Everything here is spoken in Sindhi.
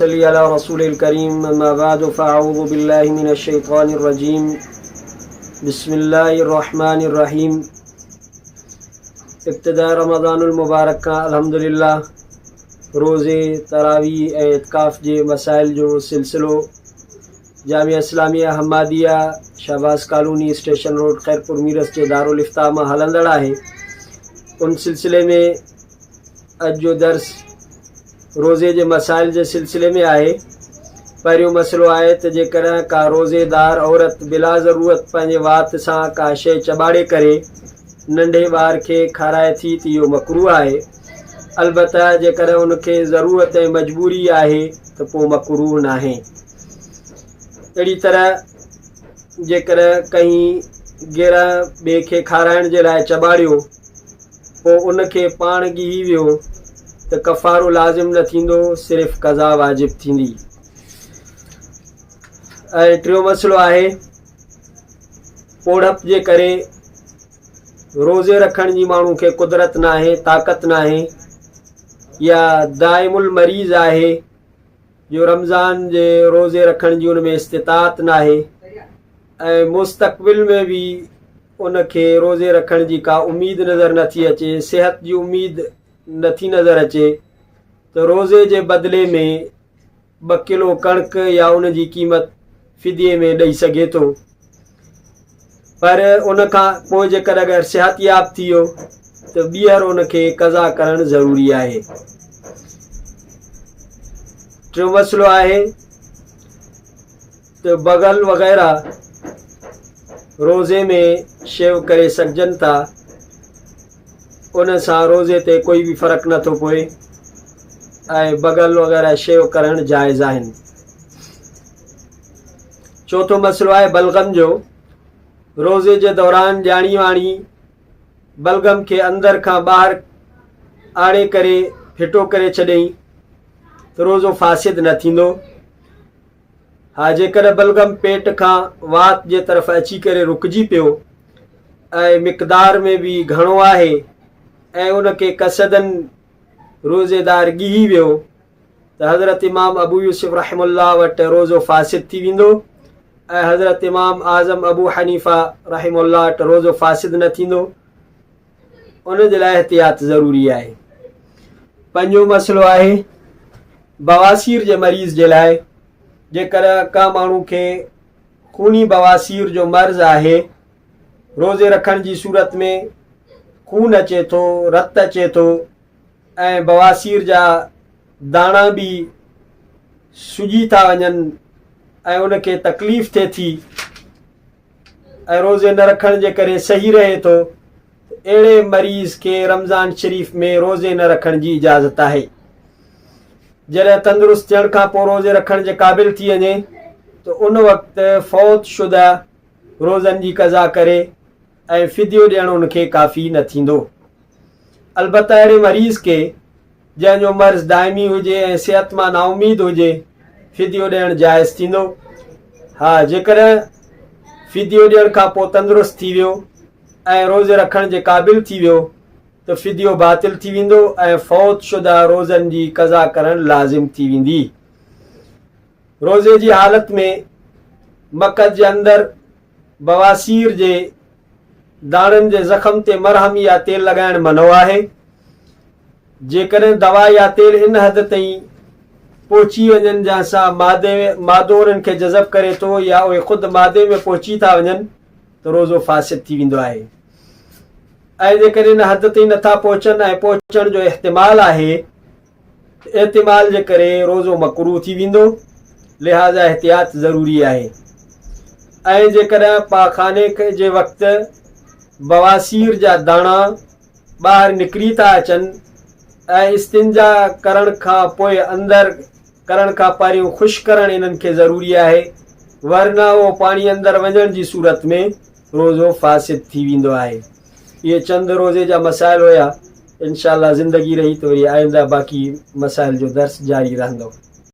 صلي علي رسول الڪريم اما بعد فاعوذ بالله من الشيطان الرجيم بسم الله الرحمن الرحيم ابتداء رمضان المبارڪ کان الحمدلله روزي تراويح ۽ اعتڪاف جي مسائل جو سلسلو Jamia Islamia Hammadia Shahbaz colony station road Khairpur Mirs جي دارالافتا مان هلندڙ آهي. ان سلسلي ۾ اڄ جو درس روزي جي مسائل جي سلسلي ۾ آهي. پهريون مسئلو آهي ته جيڪڏهن ڪا روزيدار عورت بلا ضرورت پنهنجي وات سان ڪا شيء چٻاڙي ڪري ننڍي ٻار کي کارائي ٿي ته اهو مڪروه آهي. البته جيڪڏهن ان کي ضرورت ۽ مجبوري آهي ته پوء مڪروه ناهي. اهڙي طرح جيڪڏهن ڪنهن گرهه ٻئي کي کارائڻ جي لاء چٻاڙيو پوء ان کي پاڻ ڳهي ويو ته ڪفارو لازم نه ٿيندو، صرف قضا واجب ٿيندي. ۽ ٽيون مسئلو آهي پوڙهپ جي ڪري روزي رکڻ جي ماڻهو کي قدرت ناهي، طاقت ناهي يا دائم المريض آهي جو رمضان جي روزي رکڻ جي ان ۾ استطاعت ناهي ۽ مستقبل ۾ به ان کي روزي رکڻ جي ڪا اميد نظر نٿي اچي، صحت جي اميد نٿي نظر اچي ته روزي جي بدلي ۾ ٻه ڪلو ڪڻڪ يا ان جي قيمت فديي ۾ ڏئي سگهي ٿو پر ان کان پوء جيڪڏهن اگر صحتياب ٿي ويو ته ٻيهر ان کي قضا ڪرڻ ضروري آهي. ٽيون مسئلو آهي ته بغل وغيره روزي ۾ شيو ڪري سگهجن ٿا، ان سان روزي تي ڪوئي به فرق نه ٿو پوي ۽ بغل وغيره شيو ڪرڻ جائز آهن. چوٿون مسئلو آهي بلغم جو، روزي جي دوران ڄاڻي واڻي بلغم کي اندر کان ٻاهر آڻي ڪري ڦٽو ڪري ڇڏيائين ته روزو فاسد نه ٿيندو. ها جيڪڏهن بلغم پيٽ کان وات جي طرف اچي ڪري رڪجي پيو ۽ مقدار ۾ به گهڻو آهي ۽ ان کي قصدن روزيدار ڳهي ويو ته حضرت امام ابو يوسف رحمه الله وٽ روزو فاسد ٿي ويندو ۽ حضرت امام اعظم ابو حنيفه رحمه الله وٽ روزو فاسد نه ٿيندو. ان جي لاء احتياط ضروري آهي. پنجون مسئلو آهي بواسير جي مريض جي لاء جيڪڏهن ڪا ماڻهو کي خوني بواسير جو مرض آهي روزي رکڻ جي صورت ۾ خون اچي ٿو رت اچي ٿو ۽ بواسير جا داڻا به سڄي ٿا وڃن ۽ ان کي تڪليف ٿئي ٿي ۽ روزي نه رکڻ جي ڪري صحيح رهي ٿو ته اهڙي مريض کي رمضان شريف ۾ روزي نه رکڻ جي اجازت آهي. جڏهن تندرست ٿيڻ کان پوء روزي رکڻ جي قابل ٿي وڃي ته ان وقت فوت شده روزن جي قضا ڪري ۽ فديو ڏيڻ ان کي ڪافي نه ٿيندو. البته اهڙي مريض کي جنهن جو مرض دائمي هجي ۽ صحت مان نااميد هجي، فديو ڏيڻ جائز ٿيندو. ها جيڪڏهن فديو ڏيڻ کان پوء تندرست ٿي ويو ۽ روزي رکڻ جي قابل ٿي ويو ته فديو باطل ٿي ويندو ۽ فوت شده روزن جي قضا ڪرڻ لازم ٿي ويندي. روزي جي حالت ۾ مقعد جي اندر بواسير جي داڻن جي زخم تي مرهم يا تيل لڳائڻ منع آهي. جيڪڏهن دوا يا تيل ان حد تائين پهچي وڃن جنهن سان مادي مادو انهن کي جذب ڪري ٿو يا اهي خود مادي ۾ پهچي ٿا وڃن ته روزو فاسد ٿي ويندو آهي ۽ جيڪڏهن ان حد تائين نٿا پهچن ۽ پهچڻ جو احتمال آهي ته احتمال جي ڪري روزو مڪروه ٿي ويندو لهٰذا احتياط ضروري آهي ۽ جيڪڏهن پاخاني جي وقت بواسير جا داڻا ٻاهر نڪري ٿا اچن ۽ استنجا ڪرڻ کان پوء اندر ڪرڻ کان پهريون خشڪ ڪرڻ انهن کي ضروري آهي ورنه اهو پاڻي اندر وڃڻ جي صورت ۾ روزو فاسد ٿي ويندو آهي. اهي چند روزي جا مسائل هيا. انشاء الله زندگي رهي ته وري آئنده باقي مسائل جو درس جاري رهندو.